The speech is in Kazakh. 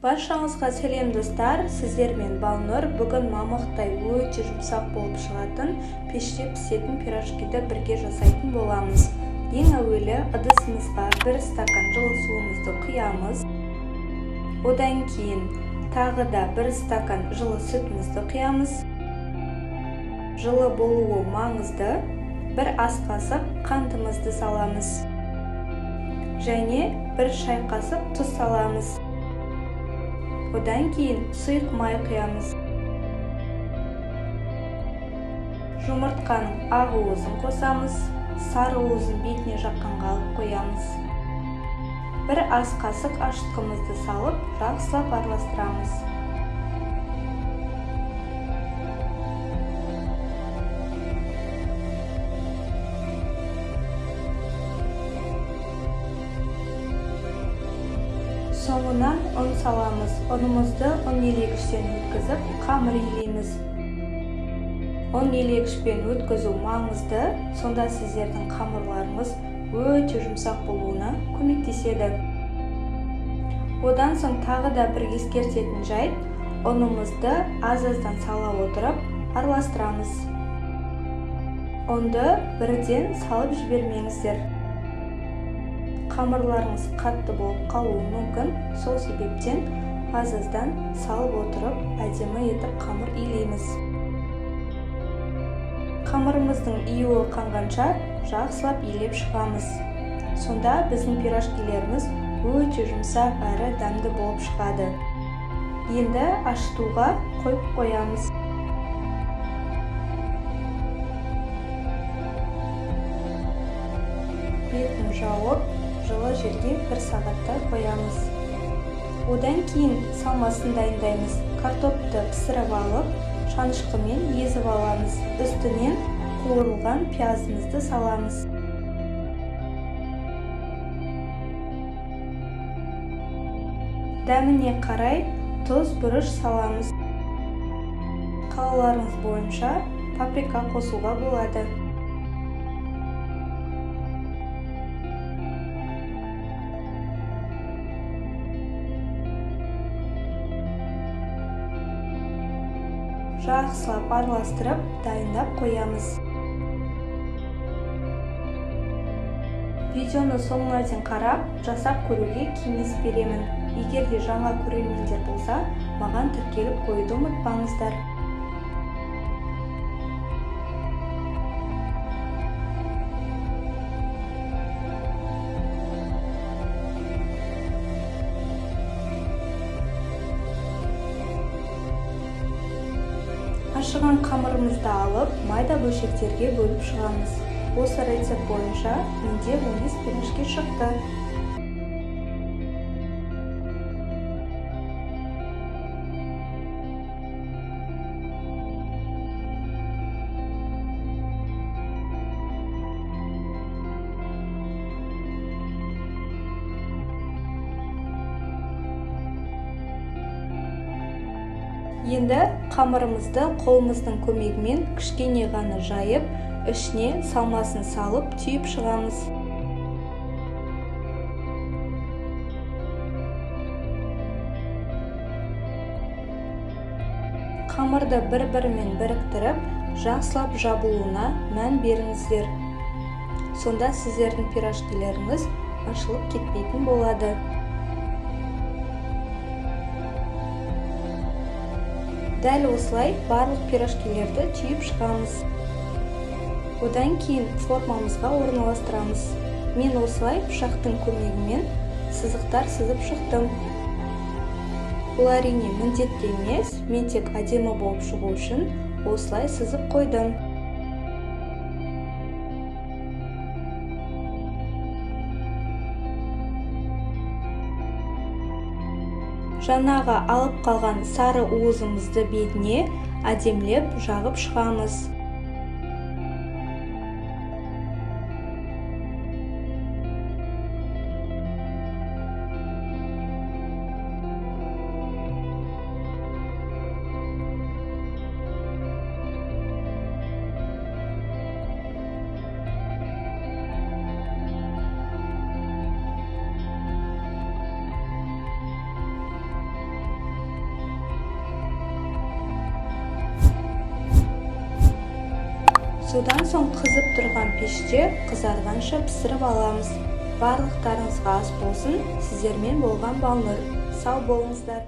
Баршаңызға сәлем достар, сіздермен Балнұр. Бүгін мамықтай өте жұмсақ болып шығатын, пеште пісетін пирожкиді бірге жасайтын боламыз. Ең әуелі ыдысымызға 1 стакан жылы суымызды құямыз. Одан кейін тағы да 1 стакан жылы сүтімізді құямыз. Жылы болуы маңызды. 1 ас қасық қантымызды саламыз. Және 1 шай қасық тұз саламыз. Одан кейін сұйық май құямыз. Жұмыртқаның ақ уызын қосамыз, сары уызын бетіне жаққанға алып қоямыз. 1 ас қасық ашытқымызды салып, жақсылап араластырамыз. Соңынан ұн саламыз. Ұнымызды ұн елегіштен өткізіп, қамыр илейміз. Ұн елегішпен өткізу маңызды, сонда сіздердің қамырларыңыз өте жұмсақ болуына көмектеседі. Одан соң тағы да бір ескертетін жайт, ұнымызды аз-аздан сала отырып араластырамыз. Ұнды бірден салып жібермеңіздер. Қамырларыңыз қатты болып қалуы мүмкін, сол себептен аз-аздан салып отырып, әдемі етіп қамыр илейміз. Қамырымыздың июі қанғанша жақсылап илеп шығамыз. Сонда біздің пирожкилеріміз өте жұмсақ әрі дәмді болып шығады. Енді ашытуға қойып қоямыз. Бетін жауып, жылы жерге 1 сағаттай қоямыз. Одан кейін салмасын дайындаймыз. Картопты пісіріп алып, шанышқымен езіп аламыз. Үстінен қуырылған пиязымызды саламыз. Дәміне қарай тұз, бұрыш саламыз. Қалауларыңыз бойынша паприка қосуға болады. Жақсылап араластырып, дайындап қоямыз. Видеоны соңына дейін қарап, жасап көруге кеңес беремін. Егер де жаңа көрермендер болса, маған тіркеліп қоюды ұмытпаңыздар. Ашыған қамырымызды алып, майда бөлшектерге бөліп шығамыз. Осы рецепт бойынша менде 15 пирожки шықты. Енді қамырымызды қолымыздың көмегімен кішкене ғана жайып, ішіне салмасын салып түйіп шығамыз. Қамырды бір-бірімен біріктіріп, жақсылап жабылуына мән беріңіздер. Сонда сіздердің пирожкилеріңіз ашылып кетпейтін болады. Дәл осылай барлық пирожкилерді түйіп шығамыз. Одан кейін формамызға орналастырамыз. Мен осылай пышақтың көмегімен сызықтар сызып шықтым. Бұл әрине міндетті емес, мен тек әдемі болып шығу үшін осылай сызып қойдым. Жаңағы алып қалған сары уызымызды бетіне әдемілеп жағып шығамыз. Содан соң қызып тұрған пеште қызарғанша пісіріп аламыз. Барлықтарыңызға ас болсын! Сіздермен болған Балнұр. Сау болыңыздар!